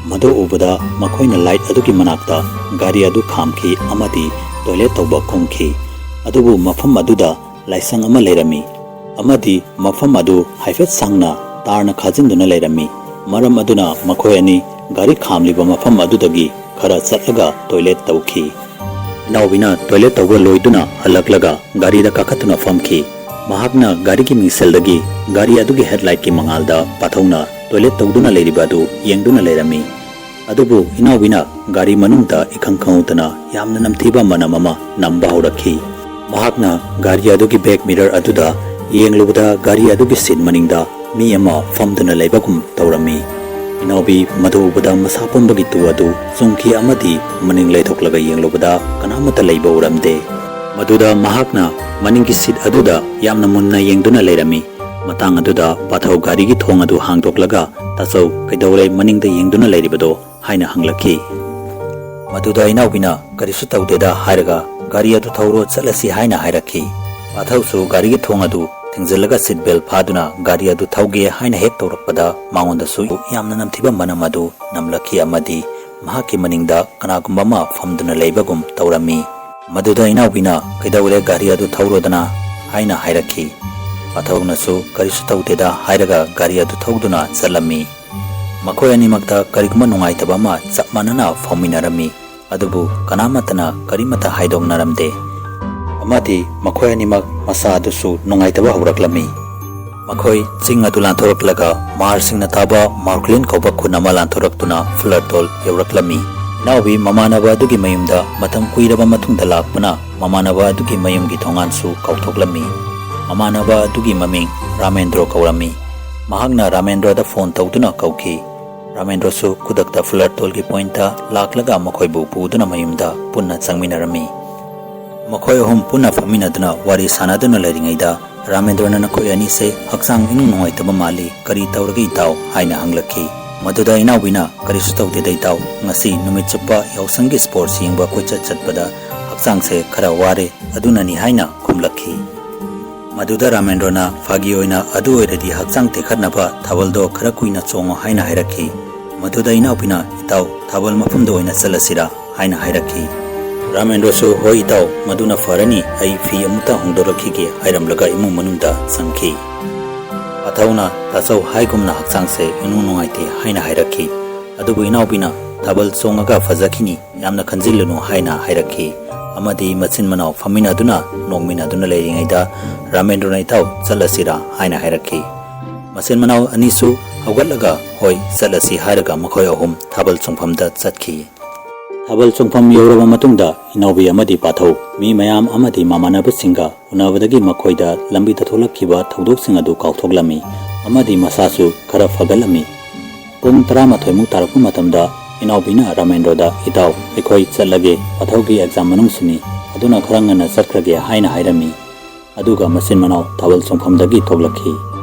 ꯃꯗꯨ ꯎꯕꯗ ꯃꯈꯣꯏꯅ ꯂꯥꯏꯠ ꯑꯗꯨꯒꯤ ꯃꯅꯥꯛꯇ ꯒꯥꯔꯤ ꯑꯗꯨ ꯈꯥꯝꯈꯤ ꯑꯃꯗꯤ ꯇꯣꯏꯂꯦꯠ ꯇꯧꯕ ꯀꯨꯝꯈꯤ꯫ ꯑꯗꯨꯕꯨ ꯃꯐꯝ ꯑꯗꯨꯗ ꯂꯥꯏꯁꯪ ꯑꯃ ꯂꯩꯔꯝꯃꯤ ꯑꯃꯗꯤ ꯃꯐꯝ ꯑꯗꯨ ꯍꯥꯏꯐꯦꯠ ꯁꯥꯡꯅ ꯇꯥꯔꯅ ꯈꯥꯖꯤꯟꯗꯨꯅ ꯂꯩꯔꯝꯃꯤ꯫ ꯃꯔꯝ ꯑꯗꯨꯅ ꯃꯈꯣꯏ ꯑꯅꯤ ꯒꯥꯔꯤ ꯈꯥꯝꯂꯤꯕ ꯃꯐꯝ ꯑꯗꯨꯗꯒꯤ ꯈꯔ ꯆꯠꯂꯒ ꯇꯣꯏꯂꯦꯠ ꯇꯧꯈꯤ꯫ ꯏꯅꯥꯎꯕꯤꯅ ꯇꯣꯏꯂꯦꯠ ꯇꯧꯕ ꯂꯣꯏꯗꯨꯅ ꯍꯜꯂꯛꯂꯒ ꯒꯥꯔꯤꯗ ꯀꯥꯈꯠꯇꯨꯅ ꯐꯝꯈꯤ꯫ ꯃꯍꯥꯛꯅ ꯒꯥꯔꯤꯒꯤ ꯃꯤꯡꯁꯦꯜꯗꯒꯤ ꯒꯥꯔꯤ ꯑꯗꯨꯒꯤ ꯍꯦꯗꯂꯥꯏꯠꯀꯤ ꯃꯉꯥꯜꯗ ꯄꯥꯊꯧꯅ ꯇꯣꯏꯂꯦꯠ ꯇꯧꯗꯨꯅ ꯂꯩꯔꯤꯕ ꯑꯗꯨ ꯌꯦꯡꯗꯨꯅ ꯂꯩꯔꯝꯃꯤ꯫ ꯑꯗꯨꯕꯨ ꯏꯅꯥꯎꯕꯤꯅ ꯒꯥꯔꯤ ꯃꯅꯨꯡꯗ ꯏꯈꯪ ꯈꯪꯍꯧꯗꯅ ꯌꯥꯝꯅ ꯅꯝꯊꯤꯕ ꯃꯅꯝ ꯑꯃ ꯅꯝꯕ ꯍꯧꯔꯛꯈꯤ꯫ ꯃꯍꯥꯛꯅ ꯒꯥꯔꯤ ꯑꯗꯨꯒꯤ ꯕꯦꯛ ꯃꯤꯔꯔ ꯑꯗꯨꯗ ꯌꯦꯡꯂꯨꯕꯗ ꯒꯥꯔꯤ ꯑꯗꯨꯒꯤ ꯁꯤꯠ ꯃꯅꯤꯡꯗ ꯃꯤ ꯑꯃ ꯐꯝꯗꯨꯅ ꯂꯩꯕꯒꯨꯝ ꯇꯧꯔꯝꯃꯤ꯫ ꯏꯅꯥꯎꯕꯤ ꯃꯗꯨ ꯎꯕꯗ ꯃꯁꯥ ꯄꯨꯝꯕꯒꯤ ꯇꯨ ꯑꯗꯨ ꯆꯨꯡꯈꯤ ꯑꯃꯗꯤ ꯃꯅꯤꯡ ꯂꯩꯊꯣꯛꯂꯒ ꯌꯦꯡꯂꯨꯕꯗ ꯀꯅꯥꯃꯠꯇ ꯂꯩꯕ ꯎꯔꯝꯗꯦ꯫ ꯃꯗꯨꯗ ꯃꯍꯥꯛꯅ ꯃꯅꯤꯡꯒꯤ ꯁꯤꯠ ꯑꯗꯨꯗ ꯌꯥꯝꯅ ꯃꯨꯟꯅ ꯌꯦꯡꯗꯨꯅ ꯂꯩꯔꯝꯃꯤ꯫ ꯃꯇꯥꯡ ꯑꯗꯨꯗ ꯄꯥꯊꯧ ꯒꯥꯔꯤꯒꯤ ꯊꯣꯡ ꯑꯗꯨ ꯍꯥꯡꯗꯣꯛꯂꯒ, "ꯇꯥꯆꯧ, ꯀꯩꯗꯧꯔꯦ ꯃꯅꯤꯡꯗ ꯌꯦꯡꯗꯨꯅ ꯂꯩꯔꯤꯕꯗꯣ?" ꯍꯥꯏꯅ ꯍꯪꯂꯛꯈꯤ꯫ ꯃꯗꯨꯗ ꯏꯅꯥꯎꯕꯤꯅ, "ꯀꯔꯤꯁꯨ ꯇꯧꯗꯦꯗ" ꯍꯥꯏꯔꯒ, "ꯒꯥꯔꯤ ꯑꯗꯨ ꯊꯧꯔꯣ, ꯆꯠꯂꯁꯤ" ꯍꯥꯏꯅ ꯍꯥꯏꯔꯛꯈꯤ꯫ ꯄꯥꯊꯧꯁꯨ ꯒꯥꯔꯤꯒꯤ ꯊꯣꯡ ꯑꯗꯨ ꯊꯤꯡꯖꯤꯜꯂꯒ ꯁꯤꯠ ꯕꯦꯜ ꯐꯥꯗꯨꯅ ꯒꯥꯔꯤ ꯑꯗꯨ ꯊꯧꯒꯦ ꯍꯥꯏꯅ ꯍꯦꯛ ꯇꯧꯔꯛꯄꯗ, ꯃꯉꯣꯟꯗꯁꯨ ꯌꯥꯝꯅ ꯅꯝꯊꯤꯕ ꯃꯅꯝ ꯑꯗꯨ ꯅꯝꯂꯛꯈꯤ ꯑꯃꯗꯤ ꯃꯍꯥꯛꯀꯤ ꯃꯅꯤꯡꯗ ꯀꯅꯥꯒꯨꯝꯕ ꯑꯃ ꯐꯝꯗꯨꯅ ꯂꯩꯕꯒꯨꯝ ꯇꯧꯔꯝꯃꯤ꯫ ꯃꯗꯨꯗ ꯏꯅꯥꯎꯕꯤꯅ, "ꯀꯩꯗꯧꯔꯦ, ꯒꯥꯔꯤ ꯑꯗꯨ ꯊꯧꯔꯣꯗꯅ" ꯍꯥꯏꯅ ꯍꯥꯏꯔꯛꯈꯤ꯫ ꯄꯥꯊꯧꯅꯁꯨ, "ꯀꯔꯤꯁꯨ ꯇꯧꯗꯦꯗ" ꯍꯥꯏꯔꯒ ꯒꯥꯔꯤ ꯑꯗꯨ ꯊꯧꯗꯨꯅ ꯆꯠꯂꯝꯃꯤ꯫ ꯃꯈꯣꯏ ꯑꯅꯤꯃꯛꯇ ꯀꯔꯤꯒꯨꯝꯕ ꯅꯨꯡꯉꯥꯏꯇꯕ ꯑꯃ ꯆꯞ ꯃꯥꯟꯅꯅ ꯐꯥꯎꯃꯤꯟꯅꯔꯝꯃꯤ꯫ ꯑꯗꯨꯕꯨ ꯀꯅꯥꯃꯠꯇꯅ ꯀꯔꯤꯃꯠꯇ ꯍꯥꯏꯗꯣꯛꯅꯔꯝꯗꯦ꯫ ꯑꯃꯗꯤ ꯃꯈꯣꯏ ꯑꯅꯤꯃꯛ ꯃꯁꯥ ꯑꯗꯨꯁꯨ ꯅꯨꯡꯉꯥꯏꯇꯕ ꯍꯧꯔꯛꯂꯝꯃꯤ꯫ ꯃꯈꯣꯏ ꯆꯤꯡ ꯑꯗꯨ ꯂꯥꯟꯊꯣꯔꯛꯂꯒ ꯃꯍꯥꯔꯁꯤꯡꯅ ꯇꯥꯕ ꯃꯥꯔꯀ꯭ꯂꯤꯟ ꯀꯧꯕ ꯈꯨꯟ ꯑꯃ ꯂꯥꯟꯊꯣꯔꯛꯇꯨꯅ ꯐꯨꯂꯔꯇꯣꯜ ꯌꯧꯔꯛꯂꯝꯃꯤ꯫ ꯏꯅꯥꯎꯕꯤ ꯃꯃꯥꯟꯅꯕ ꯑꯗꯨꯒꯤ ꯃꯌꯨꯝꯗ ꯃꯇꯝ ꯀꯨꯏꯔꯕ ꯃꯇꯨꯡꯗ ꯂꯥꯛꯄꯅ ꯃꯃꯥꯟꯅꯕ ꯑꯗꯨꯒꯤ ꯃꯌꯨꯝꯒꯤ ꯊꯣꯡꯒꯥꯟꯁꯨ ꯀꯥꯎꯊꯣꯛꯂꯝꯃꯤ꯫ ꯃꯃꯥꯟꯅꯕ ꯑꯗꯨꯒꯤ ꯃꯃꯤꯡ ꯔꯥꯃꯦꯟꯗ꯭ꯔꯣ ꯀꯧꯔꯝꯃꯤ꯫ ꯃꯍꯥꯛꯅ ꯔꯥꯃꯦꯟꯗ꯭ꯔꯣꯗ ꯐꯣꯟ ꯇꯧꯗꯨꯅ ꯀꯧꯈꯤ꯫ ꯔꯥꯃꯦꯟꯗ꯭ꯔꯣꯁꯨ ꯈꯨꯗꯛꯇ ꯐꯨꯂꯔꯇꯣꯜꯒꯤ ꯄꯣꯏꯟꯠꯇ ꯂꯥꯛꯂꯒ ꯃꯈꯣꯏꯕꯨ ꯄꯨꯗꯨꯅ ꯃꯌꯨꯝꯗ ꯄꯨꯟꯅ ꯆꯪꯃꯤꯟꯅꯔꯝꯃꯤ꯫ ꯃꯈꯣꯏ ꯑꯍꯨꯝ ꯄꯨꯟꯅ ꯐꯝꯃꯤꯟꯅꯗꯨꯅ ꯋꯥꯔꯤ ꯁꯥꯟꯅꯗꯨꯅ ꯂꯩꯔꯤꯉꯩꯗ ꯔꯥꯃꯦꯟꯗ꯭ꯔꯣꯅ, "ꯅꯈꯣꯏ ꯑꯅꯤꯁꯦ ꯍꯛꯆꯥꯡ ꯏꯅꯨꯡ ꯅꯨꯡꯉꯥꯏꯇꯕ ꯃꯥꯜꯂꯤ, ꯀꯔꯤ ꯇꯧꯔꯒꯦ ꯏꯇꯥꯎ?" ꯍꯥꯏꯅ ꯍꯪꯂꯛꯈꯤ꯫ ꯃꯗꯨꯗ ꯏꯅꯥꯎꯕꯤꯅ, "ꯀꯔꯤꯁꯨ ꯇꯧꯗꯦꯗ ꯏꯇꯥꯎ, ꯉꯁꯤ ꯅꯨꯃꯤꯠ ꯆꯨꯞꯄ ꯌꯥꯎꯁꯪꯒꯤ ꯁ꯭ꯄꯣꯔꯠꯁ ꯌꯦꯡꯕ ꯀꯣꯏꯆꯠ ꯆꯠꯄꯗ ꯍꯛꯆꯥꯡꯁꯦ ꯈꯔ ꯋꯥꯔꯦ, ꯑꯗꯨꯅꯅꯤ" ꯍꯥꯏꯅ ꯈꯨꯝꯂꯛꯈꯤ꯫ ꯃꯗꯨꯗ ꯔꯥꯃꯦꯟꯗ꯭ꯔꯣꯅ, "ꯐꯥꯒꯤ ꯑꯣꯏꯅ ꯑꯗꯨ ꯑꯣꯏꯔꯗꯤ ꯍꯛꯆꯥꯡ ꯇꯦꯛꯈꯠꯅꯕ ꯊꯥꯕꯜꯗꯣ ꯈꯔ ꯀꯨꯏꯅ ꯆꯣꯡꯉꯣ" ꯍꯥꯏꯅ ꯍꯥꯏꯔꯛꯈꯤ꯫ ꯃꯗꯨꯗ ꯏꯅꯥꯎꯕꯤꯅ, "ꯏꯇꯥꯎ, ꯊꯥꯕꯜ ꯃꯐꯝꯗ ꯑꯣꯏꯅ ꯆꯠꯂꯁꯤꯔꯥ?" ꯍꯥꯏꯅ ꯍꯥꯏꯔꯛꯈꯤ꯫ ꯔꯥꯃꯦꯟꯗ꯭ꯔꯣꯁꯨ, "ꯍꯣꯏ ꯏꯇꯥꯎ, ꯃꯗꯨꯅ ꯐꯔꯅꯤ, ꯑꯩ ꯐꯤ ꯑꯃꯨꯛꯇ ꯍꯣꯡꯗꯣꯔꯛꯈꯤꯒꯦ" ꯍꯥꯏꯔꯝꯂꯒ ꯏꯃꯨꯡ ꯃꯅꯨꯡꯗ ꯆꯪꯈꯤ꯫ ꯄꯥꯊꯧꯅ, "ꯇꯥꯆꯧ ꯍꯥꯏꯒꯨꯝꯅ ꯍꯛꯆꯥꯡꯁꯦ ꯏꯅꯨꯡ ꯅꯨꯡꯉꯥꯏꯇꯦ" ꯍꯥꯏꯅ ꯍꯥꯏꯔꯛꯈꯤ꯫ ꯑꯗꯨꯕꯨ ꯏꯅꯥꯎꯕꯤꯅ, "ꯊꯥꯕꯜ ꯆꯣꯡꯉꯒ ꯐꯖꯈꯤꯅꯤ, ꯌꯥꯝꯅ ꯈꯟꯖꯤꯜꯂꯨꯅꯨ" ꯍꯥꯏꯅ ꯍꯥꯏꯔꯛꯈꯤ꯫ ꯑꯃꯗꯤ ꯃꯆꯤꯟ ꯃꯅꯥꯎ ꯐꯝꯃꯤꯟꯅꯗꯨꯅ ꯅꯣꯡꯃꯤꯟꯅꯗꯨꯅ ꯂꯩꯔꯤꯉꯩꯗ ꯔꯥꯃꯦꯟꯗ꯭ꯔꯣꯅ, "ꯏꯇꯥꯎ, ꯆꯠꯂꯁꯤꯔꯥ?" ꯍꯥꯏꯅ ꯍꯥꯏꯔꯛꯈꯤ꯫ ꯃꯆꯤꯟ ꯃꯅꯥꯎ ꯑꯅꯤꯁꯨ ꯍꯧꯒꯠꯂꯒ, "ꯍꯣꯏ, ꯆꯠꯂꯁꯤ" ꯍꯥꯏꯔꯒ ꯃꯈꯣꯏ ꯑꯍꯨꯝ ꯊꯥꯕꯜ ꯆꯣꯡꯐꯝꯗ ꯆꯠꯈꯤ꯫ ꯊꯥꯕꯜ ꯆꯣꯡꯐꯝ ꯌꯧꯔꯕ ꯃꯇꯨꯡꯗ ꯏꯅꯥꯎꯕꯤ ꯑꯃꯗꯤ ꯄꯥꯊꯧ, ꯃꯤ ꯃꯌꯥꯝ ꯑꯃꯗꯤ ꯃꯃꯥꯟꯅꯕꯁꯤꯡꯒ ꯎꯅꯕꯗꯒꯤ ꯃꯈꯣꯏꯗ ꯂꯝꯕꯤꯗ ꯊꯣꯛꯂꯛꯈꯤꯕ ꯊꯧꯗꯣꯛꯁꯤꯡ ꯑꯗꯨ ꯀꯥꯎꯊꯣꯛꯂꯝꯃꯤ ꯑꯃꯗꯤ ꯃꯁꯥꯁꯨ ꯈꯔ ꯐꯒꯠꯂꯝꯃꯤ꯫ ꯄꯨꯡ ꯇꯔꯥꯃꯥꯊꯣꯏꯃꯨꯛ ꯇꯥꯔꯛꯄ ꯃꯇꯝꯗ ꯏꯅꯥꯎꯕꯤꯅ ꯔꯥꯃꯦꯟꯗ꯭ꯔꯣꯗ, "ꯏꯇꯥꯎ, ꯑꯩꯈꯣꯏ ꯆꯠꯂꯒꯦ, ꯄꯥꯊꯧꯒꯤ ꯑꯦꯛꯖꯥꯝ ꯃꯅꯨꯡꯁꯤꯅꯤ, ꯑꯗꯨꯅ ꯈꯔ ꯉꯟꯅ ꯆꯠꯈ꯭ꯔꯒꯦ" ꯍꯥꯏꯅ ꯍꯥꯏꯔꯝꯃꯤ꯫ ꯑꯗꯨꯒ ꯃꯆꯤꯟ ꯃꯅꯥꯎ ꯊꯥꯕꯜ ꯆꯣꯡꯐꯝꯗꯒꯤ ꯊꯣꯛꯂꯛꯈꯤ꯫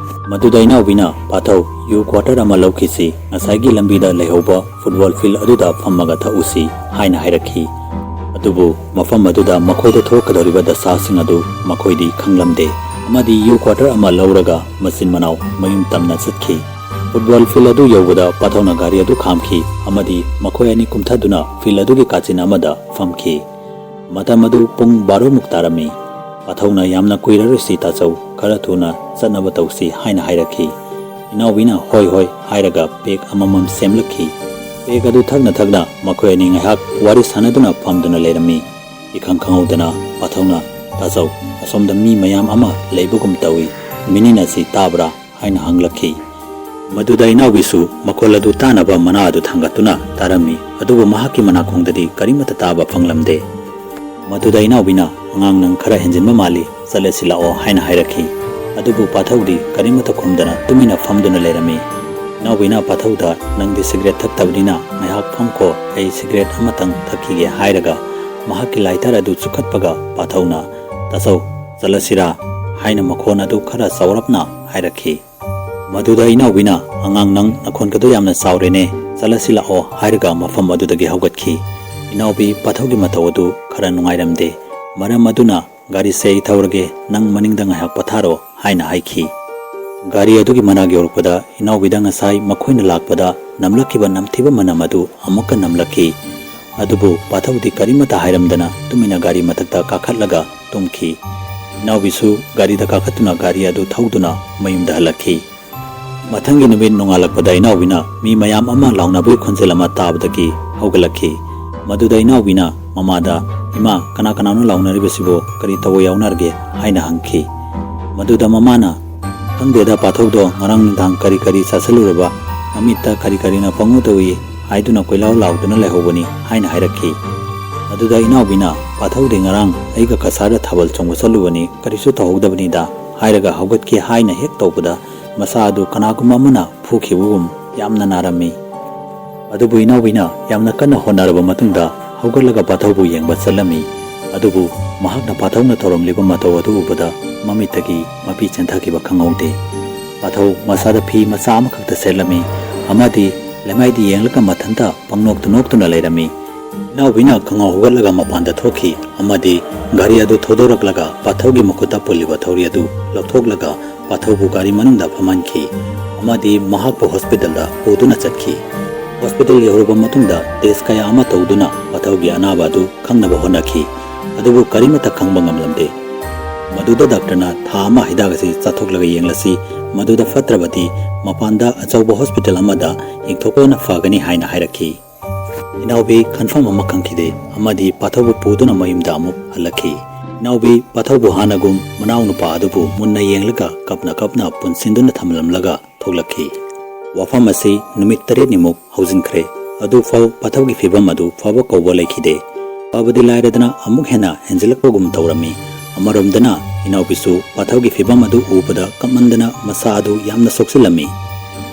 ꯃꯗꯨꯗ ꯏꯅꯥꯎꯕꯤꯅ, "ꯄꯥꯊꯧ, ꯌꯨ ꯀ꯭ꯋꯥꯇꯔ ꯑꯃ ꯂꯧꯈꯤꯁꯤ, ꯉꯁꯥꯏꯒꯤ ꯂꯝꯕꯤꯗ ꯂꯩꯍꯧꯕ ꯐꯨꯠꯕꯣꯜ ꯐꯤꯜ ꯑꯗꯨꯗ ꯐꯝꯃꯒ ꯊꯛꯎꯁꯤ" ꯍꯥꯏꯅ ꯍꯥꯏꯔꯛꯈꯤ꯫ ꯑꯗꯨꯕꯨ ꯃꯐꯝ ꯑꯗꯨꯗ ꯃꯈꯣꯏꯗ ꯊꯣꯛꯀꯗꯧꯔꯤꯕ ꯗꯁꯥꯁꯤꯡ ꯑꯗꯨ ꯃꯈꯣꯏꯗꯤ ꯈꯪꯂꯝꯗꯦ ꯑꯃꯗꯤ ꯌꯨ ꯀ꯭ꯋꯥꯇꯔ ꯑꯃ ꯂꯧꯔꯒ ꯃꯆꯤꯟ ꯃꯅꯥꯎ ꯃꯌꯨꯝ ꯇꯝꯅ ꯆꯠꯈꯤ꯫ ꯐꯨꯠꯕꯣꯜ ꯐꯤꯜꯗ ꯑꯗꯨ ꯌꯧꯕꯗ ꯄꯥꯊꯧꯅ ꯒꯥꯔꯤ ꯑꯗꯨ ꯈꯥꯝꯈꯤ ꯑꯃꯗꯤ ꯃꯈꯣꯏ ꯑꯅꯤ ꯀꯨꯝꯊꯗꯨꯅ ꯐꯤꯜꯗ ꯑꯗꯨꯒꯤ ꯀꯥꯆꯤꯟ ꯑꯃꯗ ꯐꯝꯈꯤ꯫ ꯃꯇꯝ ꯑꯗꯨ ꯄꯨꯡ ꯕꯥꯔꯣꯃꯨꯛ ꯇꯥꯔꯝꯃꯤ꯫ ꯄꯥꯊꯧꯅ "ꯌꯥꯝꯅ ꯀꯨꯏꯔꯔꯣꯏꯁꯤ ꯇꯥꯆꯧ, ꯈꯔ ꯊꯨꯅ ꯆꯠꯅꯕ ꯇꯧꯁꯤ" ꯍꯥꯏꯅ ꯍꯥꯏꯔꯛꯈꯤ꯫ ꯏꯅꯥꯎꯕꯤꯅ "ꯍꯣꯏ ꯍꯣꯏ" ꯍꯥꯏꯔꯒ ꯄꯦꯛ ꯑꯃꯃꯝ ꯁꯦꯝꯂꯛꯈꯤ꯫ ꯄꯦꯛ ꯑꯗꯨ ꯊꯛꯅ ꯊꯛꯅ ꯃꯈꯣꯏ ꯑꯅꯤ ꯉꯥꯏꯍꯥꯛ ꯋꯥꯔꯤ ꯁꯥꯟꯅꯗꯨꯅ ꯐꯝꯗꯨꯅ ꯂꯩꯔꯝꯃꯤ꯫ ꯏꯈꯪ ꯈꯪꯍꯧꯗꯅ ꯄꯥꯊꯧꯅ "ꯇꯥꯆꯧ, ꯑꯁꯣꯝꯗ ꯃꯤ ꯃꯌꯥꯝ ꯑꯃ ꯂꯩꯕꯒꯨꯝ ꯇꯧꯏ, ꯃꯤꯅꯤꯟ ꯑꯁꯤ ꯇꯥꯕ꯭ꯔꯥ?" ꯍꯥꯏꯅ ꯍꯪꯂꯛꯈꯤ꯫ ꯃꯗꯨꯗ ꯏꯅꯥꯎꯕꯤꯁꯨ ꯃꯈꯣꯜ ꯑꯗꯨ ꯇꯥꯅꯕ ꯃꯅꯥ ꯑꯗꯨ ꯊꯥꯡꯒꯠꯇꯨꯅ ꯇꯥꯔꯝꯃꯤ, ꯑꯗꯨꯕꯨ ꯃꯍꯥꯛꯀꯤ ꯃꯅꯥꯀꯣꯡꯗꯗꯤ ꯀꯔꯤꯃꯠꯇ ꯇꯥꯕ ꯐꯪꯂꯝꯗꯦ꯫ ꯃꯗꯨꯗ ꯏꯅꯥꯎꯕꯤꯅ "ꯑꯉꯥꯡ, ꯅꯪ ꯈꯔ ꯍꯦꯟꯖꯤꯟꯕ ꯃꯥꯜꯂꯤ, ꯆꯠꯂꯁꯤ ꯂꯥꯛꯑꯣ" ꯍꯥꯏꯅ ꯍꯥꯏꯔꯛꯈꯤ꯫ ꯑꯗꯨꯕꯨ ꯄꯥꯊꯧꯗꯤ ꯀꯔꯤꯃꯠꯇ ꯈꯨꯝꯗꯅ ꯇꯨꯃꯤꯟꯅ ꯐꯝꯗꯨꯅ ꯂꯩꯔꯝꯃꯤ꯫ ꯏꯅꯥꯎꯕꯤꯅ ꯄꯥꯊꯧꯗ "ꯅꯪꯗꯤ ꯁꯤꯒꯔꯦꯠ ꯊꯛꯇꯕꯅꯤꯅ ꯉꯥꯏꯍꯥꯛ ꯐꯝꯈꯣ, ꯑꯩ ꯁꯤꯒꯔꯦꯠ ꯑꯃꯇꯪ ꯊꯛꯈꯤꯒꯦ" ꯍꯥꯏꯔꯒ ꯃꯍꯥꯛꯀꯤ ꯂꯥꯏꯇꯔ ꯑꯗꯨ ꯆꯨꯈꯠꯄꯒ ꯄꯥꯊꯧꯅ "ꯇꯥꯆꯧ, ꯆꯠꯂꯁꯤꯔꯥ?" ꯍꯥꯏꯅ ꯃꯈꯣꯟ ꯑꯗꯨ ꯈꯔ ꯆꯥꯎꯔꯞꯅ ꯍꯥꯏꯔꯛꯈꯤ꯫ ꯃꯗꯨꯗ ꯏꯅꯥꯎꯕꯤꯅ "ꯑꯉꯥꯡ, ꯅꯪ ꯅꯈꯣꯟꯒꯗꯣ ꯌꯥꯝꯅ ꯆꯥꯎꯔꯦꯅꯦ, ꯆꯠꯂꯁꯤ ꯂꯥꯛꯑꯣ" ꯍꯥꯏꯔꯒ ꯃꯐꯝ ꯑꯗꯨꯗꯒꯤ ꯍꯧꯒꯠꯈꯤ꯫ ꯏꯅꯥꯎꯕꯤ ꯄꯥꯊꯧꯒꯤ ꯃꯇꯧ ꯑꯗꯨ ꯈꯔ ꯅꯨꯡꯉꯥꯏꯔꯝꯗꯦ꯫ ꯃꯔꯝ ꯑꯗꯨꯅ "ꯒꯥꯔꯤꯁꯦ ꯑꯩ ꯊꯧꯔꯒꯦ, ꯅꯪ ꯃꯅꯤꯡꯗ ꯉꯥꯏꯍꯥꯛ ꯄꯣꯊꯥꯔꯣ" ꯍꯥꯏꯅ ꯍꯥꯏꯈꯤ꯫ ꯒꯥꯔꯤ ꯑꯗꯨꯒꯤ ꯃꯅꯥꯛ ꯌꯧꯔꯛꯄꯗ ꯏꯅꯥꯎꯕꯤꯗ ꯉꯁꯥꯏ ꯃꯈꯣꯏꯅ ꯂꯥꯛꯄꯗ ꯅꯝꯂꯛꯈꯤꯕ ꯅꯝꯊꯤꯕ ꯃꯅꯝ ꯑꯗꯨ ꯑꯃꯨꯛꯀ ꯅꯝꯂꯛꯈꯤ꯫ ꯑꯗꯨꯕꯨ ꯄꯥꯊꯧꯗꯤ ꯀꯔꯤꯃꯠꯇ ꯍꯥꯏꯔꯝꯗꯅ ꯇꯨꯃꯤꯟꯅ ꯒꯥꯔꯤ ꯃꯊꯛꯇ ꯀꯥꯈꯠꯂꯒ ꯇꯨꯝꯈꯤ꯫ ꯏꯅꯥꯎꯕꯤꯁꯨ ꯒꯥꯔꯤꯗ ꯀꯥꯈꯠꯇꯨꯅ ꯒꯥꯔꯤ ꯑꯗꯨ ꯊꯧꯗꯨꯅ ꯃꯌꯨꯝꯗ ꯍꯜꯂꯛꯈꯤ꯫ ꯃꯊꯪꯒꯤ ꯅꯨꯃꯤꯠ ꯅꯣꯡꯉꯥꯜꯂꯛꯄꯗ ꯏꯅꯥꯎꯕꯤꯅ ꯃꯤ ꯃꯌꯥꯝ ꯑꯃ ꯂꯥꯎꯅꯕꯒꯤ ꯈꯣꯟꯖꯦꯜ ꯑꯃ ꯇꯥꯕꯗꯒꯤ ꯍꯧꯒꯠꯂꯛꯈꯤ꯫ ꯃꯗꯨꯗ ꯏꯅꯥꯎꯕꯤꯅ ꯃꯃꯥꯗ "ꯏꯃꯥ, ꯀꯅꯥ ꯀꯅꯥꯅꯣ ꯂꯥꯎꯅꯔꯤꯕꯁꯤꯕꯨ? ꯀꯔꯤ ꯇꯧꯕ ꯌꯥꯎꯅꯔꯒꯦ?" ꯍꯥꯏꯅ ꯍꯪꯈꯤ꯫ ꯃꯗꯨꯗ ꯃꯃꯥꯅ "ꯈꯪꯗꯦꯗ, ꯄꯥꯊꯧꯗꯣ ꯉꯔꯥꯡ ꯅꯨꯡꯗꯥꯡ ꯀꯔꯤ ꯀꯔꯤ ꯆꯥꯁꯤꯜꯂꯨꯔꯕ, ꯃꯃꯤꯠꯇ ꯀꯔꯤ ꯀꯔꯤꯅ ꯄꯪꯎꯗ ꯎꯏ" ꯍꯥꯏꯗꯨꯅ ꯀꯣꯏꯂꯥꯎ ꯂꯥꯎꯗꯨꯅ ꯂꯩꯍꯧꯕꯅꯤ ꯍꯥꯏꯅ ꯍꯥꯏꯔꯛꯈꯤ꯫ ꯑꯗꯨꯗ ꯏꯅꯥꯎꯕꯤꯅ "ꯄꯥꯊꯧꯗꯤ ꯉꯔꯥꯡ ꯑꯩꯒ ꯀꯁꯥꯔꯗ ꯊꯥꯕꯜ ꯆꯣꯡꯕ ꯆꯠꯂꯨꯕꯅꯤ, ꯀꯔꯤꯁꯨ ꯇꯧꯍꯧꯗꯕꯅꯤꯗ" ꯍꯥꯏꯔꯒ ꯍꯧꯒꯠꯀꯦ ꯍꯥꯏꯅ ꯍꯦꯛ ꯇꯧꯕꯗ ꯃꯁꯥ ꯑꯗꯨ ꯀꯅꯥꯒꯨꯝꯕ ꯑꯃꯅ ꯐꯨꯈꯤꯕꯒꯨꯝ ꯌꯥꯝꯅ ꯅꯥꯔꯝꯃꯤ꯫ ꯑꯗꯨꯕꯨ ꯏꯅꯥꯎꯕꯤꯅ ꯌꯥꯝꯅ ꯀꯟꯅ ꯍꯣꯠꯅꯔꯕ ꯃꯇꯨꯡꯗ ꯍꯧꯒꯠꯂꯒ ꯄꯥꯊꯧꯕꯨ ꯌꯦꯡꯕ ꯆꯠꯂꯝꯃꯤ꯫ ꯑꯗꯨꯕꯨ ꯃꯍꯥꯛꯅ ꯄꯥꯊꯧꯅ ꯇꯧꯔꯝꯂꯤꯕ ꯃꯇꯧ ꯑꯗꯨ ꯎꯕꯗ ꯃꯃꯤꯠꯇꯒꯤ ꯃꯄꯤ ꯆꯦꯟꯊꯈꯤꯕ ꯈꯪꯍꯧꯗꯦ꯫ ꯄꯥꯊꯧ ꯃꯁꯥꯗ ꯐꯤ ꯃꯆꯥ ꯑꯃꯈꯛꯇ ꯁꯦꯠꯂꯝꯃꯤ ꯑꯃꯗꯤ ꯂꯩꯃꯥꯏꯗ ꯌꯦꯡꯂꯒ ꯃꯊꯟꯇ ꯄꯪꯅꯣꯛꯇ ꯅꯣꯛꯇꯨꯅ ꯂꯩꯔꯝꯃꯤ꯫ ꯏꯅꯥꯎꯕꯤꯅ ꯈꯪꯍꯧ ꯍꯧꯒꯠꯂꯒ ꯃꯄꯥꯟꯗ ꯊꯣꯛꯈꯤ ꯑꯃꯗꯤ ꯒꯥꯔꯤ ꯑꯗꯨ ꯊꯧꯗꯣꯔꯛꯂꯒ ꯄꯥꯊꯧꯒꯤ ꯃꯈꯨꯠꯇ ꯄꯨꯜꯂꯤꯕ ꯊꯧꯔꯤ ꯑꯗꯨ ꯂꯧꯊꯣꯛꯂꯒ ꯄꯥꯊꯧꯕꯨ ꯒꯥꯔꯤ ꯃꯅꯨꯡꯗ ꯐꯝꯍꯟꯈꯤ꯫ ꯑꯃꯗꯤ ꯃꯍꯥꯛꯄꯨ ꯍꯣꯁꯄꯤꯇꯥꯜꯗ ꯄꯨꯗꯨꯅ ꯆꯠꯈꯤ꯫ ꯍꯣꯁꯄꯤꯇꯥꯜ ꯌꯧꯔꯕ ꯃꯇꯨꯡꯗ ꯇꯦꯁ ꯀꯌꯥ ꯑꯃ ꯇꯧꯗꯨꯅ ꯄꯥꯊꯧꯒꯤ ꯑꯅꯥꯕ ꯑꯗꯨ ꯈꯪꯅꯕ ꯍꯣꯠꯅꯈꯤ꯫ ꯑꯗꯨꯕꯨ ꯀꯔꯤꯃꯠꯇ ꯈꯪꯕ ꯉꯝꯂꯝꯗꯦ꯫ ꯃꯗꯨꯗ ꯗꯥꯛꯇꯔꯅ ꯊꯥ ꯑꯃ ꯍꯤꯗꯥꯛ ꯑꯁꯤ ꯆꯥꯊꯣꯛꯂꯒ ꯌꯦꯡꯂꯁꯤ, ꯃꯗꯨꯗ ꯐꯠꯇ꯭ꯔꯕꯗꯤ ꯃꯄꯥꯟꯗ ꯑꯆꯧꯕ ꯍꯣꯁꯄꯤꯇꯥꯜ ꯑꯃꯗ ꯌꯦꯡꯊꯣꯛꯄꯅ ꯐꯒꯅꯤ ꯍꯥꯏꯅ ꯍꯥꯏꯔꯛꯈꯤ꯫ ꯏꯅꯥꯎꯕꯤ ꯈꯟꯐꯝ ꯑꯃ ꯈꯪꯈꯤꯗꯦ ꯑꯃꯗꯤ ꯄꯥꯊꯧꯕꯨ ꯄꯨꯗꯨꯅ ꯃꯌꯨꯝꯗ ꯑꯃꯨꯛ ꯍꯜꯂꯛꯈꯤ꯫ ꯏꯅꯥꯎꯕꯤ ꯄꯥꯊꯧꯕꯨ ꯍꯥꯟꯅꯒꯨꯝ ꯃꯅꯥꯎꯅꯨꯄꯥ ꯑꯗꯨꯕꯨ ꯃꯨꯟꯅ ꯌꯦꯡꯂꯒ ꯀꯞꯅ ꯀꯞꯅ ꯄꯨꯟꯁꯤꯟꯗꯨꯅ ꯊꯝꯂꯝꯂꯒ ꯊꯣꯛꯂꯛꯈꯤ꯫ ꯋꯥꯐꯝ ꯑꯁꯤ ꯅꯨꯃꯤꯠ ꯇꯔꯦꯠꯅꯤꯃꯨꯛ ꯍꯧꯖꯤꯟꯈ꯭ꯔꯦ꯫ ꯑꯗꯨꯐꯥꯎ ꯄꯥꯊꯧꯒꯤ ꯐꯤꯕꯝ ꯑꯗꯨ ꯐꯕ ꯀꯧꯕ ꯂꯩꯈꯤꯗꯦ꯫ ꯐꯕꯗꯤ ꯂꯥꯏꯔꯗꯅ ꯑꯃꯨꯛ ꯍꯦꯟꯅ ꯍꯦꯟꯖꯤꯜꯂꯛꯄꯒꯨꯝ ꯇꯧꯔꯝꯃꯤ꯫ ꯑꯃꯔꯣꯝꯗꯅ ꯏꯅꯥꯎꯕꯤꯁꯨ ꯄꯥꯊꯧꯒꯤ ꯐꯤꯕꯝ ꯑꯗꯨ ꯎꯕꯗ ꯀꯞꯃꯟꯗꯅ ꯃꯁꯥ ꯑꯗꯨ ꯌꯥꯝꯅ ꯁꯣꯛꯆꯤꯜꯂꯝꯃꯤ꯫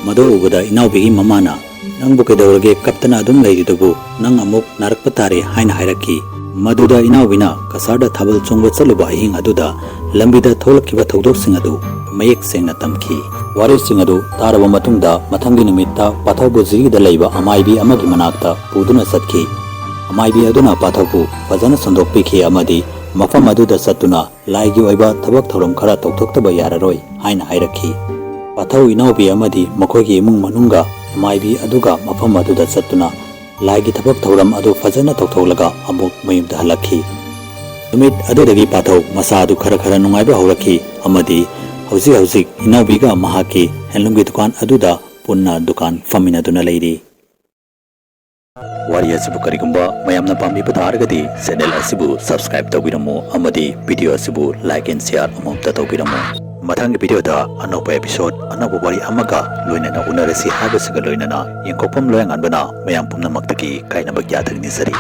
ꯃꯗꯨ ꯎꯕꯗ ꯏꯅꯥꯎꯕꯤꯒꯤ ꯃꯃꯥꯅ, "ꯅꯪꯕꯨ ꯀꯩꯗꯧꯔꯒꯦ ꯀꯞꯇꯅ ꯑꯗꯨꯝ ꯂꯩꯔꯤꯗꯨꯕꯨ? ꯅꯪ ꯑꯃꯨꯛ ꯅꯥꯔꯛꯄ ꯇꯥꯔꯦ" ꯍꯥꯏꯅ ꯍꯥꯏꯔꯛꯈꯤ꯫ ꯃꯗꯨꯗ ꯏꯅꯥꯎꯕꯤꯅ ꯀꯁꯥꯔꯗ ꯊꯥꯕꯜ ꯆꯣꯡꯕ ꯆꯠꯂꯨꯕ ꯑꯍꯤꯡ ꯑꯗꯨꯗ ꯂꯝꯕꯤꯗ ꯊꯣꯛꯂꯛꯈꯤꯕ ꯊꯧꯗꯣꯛꯁꯤꯡ ꯑꯗꯨ ꯃꯌꯦꯛ ꯁꯦꯡꯅ ꯇꯝꯈꯤ꯫ ꯋꯥꯔꯤꯁꯤꯡ ꯑꯗꯨ ꯇꯥꯔꯕ ꯃꯇꯨꯡꯗ ꯃꯊꯪꯒꯤ ꯅꯨꯃꯤꯠꯇ ꯄꯥꯊꯧꯕꯨ ꯖꯤꯔꯤꯗ ꯂꯩꯕ ꯑꯃꯥꯏꯕꯤ ꯑꯃꯒꯤ ꯃꯅꯥꯛꯇ ꯄꯨꯗꯨꯅ ꯆꯠꯈꯤ꯫ ꯑꯃꯥꯏꯕꯤ ꯑꯗꯨꯅ ꯄꯥꯊꯧꯕꯨ ꯐꯖꯅ ꯁꯟꯗꯣꯛꯄꯤꯈꯤ ꯑꯃꯗꯤ ꯃꯐꯝ ꯑꯗꯨꯗ ꯆꯠꯇꯨꯅ ꯂꯥꯏꯒꯤ ꯑꯣꯏꯕ ꯊꯕꯛ ꯊꯧꯔꯝ ꯈꯔ ꯇꯧꯊꯣꯛꯇꯕ ꯌꯥꯔꯔꯣꯏ ꯍꯥꯏꯅ ꯍꯥꯏꯔꯛꯈꯤ꯫ ꯄꯥꯊꯧ ꯏꯅꯥꯎꯕꯤ ꯑꯃꯗꯤ ꯃꯈꯣꯏꯒꯤ ꯏꯃꯨꯡ ꯃꯅꯨꯡꯒ ꯑꯃꯥꯏꯕꯤ ꯑꯗꯨꯒ ꯃꯐꯝ ꯑꯗꯨꯗ ꯆꯠꯇꯨꯅ ꯂꯥꯏꯒꯤ ꯊꯕꯛ ꯊꯧꯔꯝ ꯑꯗꯨ ꯐꯖꯅ ꯇꯧꯊꯣꯛꯂꯒ ꯑꯃꯨꯛ ꯃꯌꯨꯝꯗ ꯍꯜꯂꯛꯈꯤ꯫ ꯅꯨꯃꯤꯠ ꯑꯗꯨꯗꯒꯤ ꯄꯥꯊꯧ ꯃꯁꯥ ꯑꯗꯨ ꯈꯔ ꯈꯔ ꯅꯨꯡꯉꯥꯏꯕ ꯍꯧꯔꯛꯈꯤ ꯑꯃꯗꯤ ꯍꯧꯖꯤꯛ ꯍꯧꯖꯤꯛ ꯏꯅꯥꯎꯕꯤꯒ ꯃꯍꯥꯛꯀꯤ ꯍꯦꯟꯂꯨꯝꯒꯤ ꯗꯨꯀꯥꯟ ꯑꯗꯨꯗ ꯄꯨꯟꯅ ꯗꯨꯀꯥꯟ ꯐꯝꯃꯤꯟꯅꯗꯨꯅ ꯂꯩꯔꯤ꯫ ꯋꯥꯔꯤ ꯑꯁꯤꯕꯨ ꯀꯔꯤꯒꯨꯝꯕ ꯃꯌꯥꯝꯅ ꯄꯥꯝꯕꯤꯕ ꯇꯥꯔꯒꯗꯤ ꯆꯦꯅꯦꯜ ꯑꯁꯤꯕꯨ ꯁꯕꯁꯀ꯭ꯔꯥꯏꯕ ꯇꯧꯕꯤꯔꯝꯃꯨ ꯑꯃꯗꯤ ꯚꯤꯗꯤꯑꯣ ꯑꯁꯤꯕꯨ ꯂꯥꯏꯛ ꯑꯦꯟ ꯁꯤꯌꯥꯔ ꯑꯃꯃꯝꯇ ꯇꯧꯕꯤꯔꯝꯃꯨ꯫ ꯃꯊꯪꯒꯤ ꯚꯤꯗꯤꯑꯣꯗ ꯑꯅꯧꯕ ꯑꯦꯄꯤꯁꯣꯗ, ꯑꯅꯧꯕ ꯋꯥꯔꯤ ꯑꯃꯒ ꯂꯣꯏꯅꯅ ꯎꯅꯔꯁꯤ ꯍꯥꯏꯕꯁꯤꯒ ꯂꯣꯏꯅꯅ ꯌꯦꯡꯊꯣꯛꯐꯝ ꯂꯣꯌꯥꯉꯥꯟꯕꯅ ꯃꯌꯥꯝ ꯄꯨꯝꯅꯃꯛꯇꯒꯤ ꯀꯥꯏꯅꯕ ꯌꯥꯊꯪ ꯅꯤꯖꯔꯤ꯫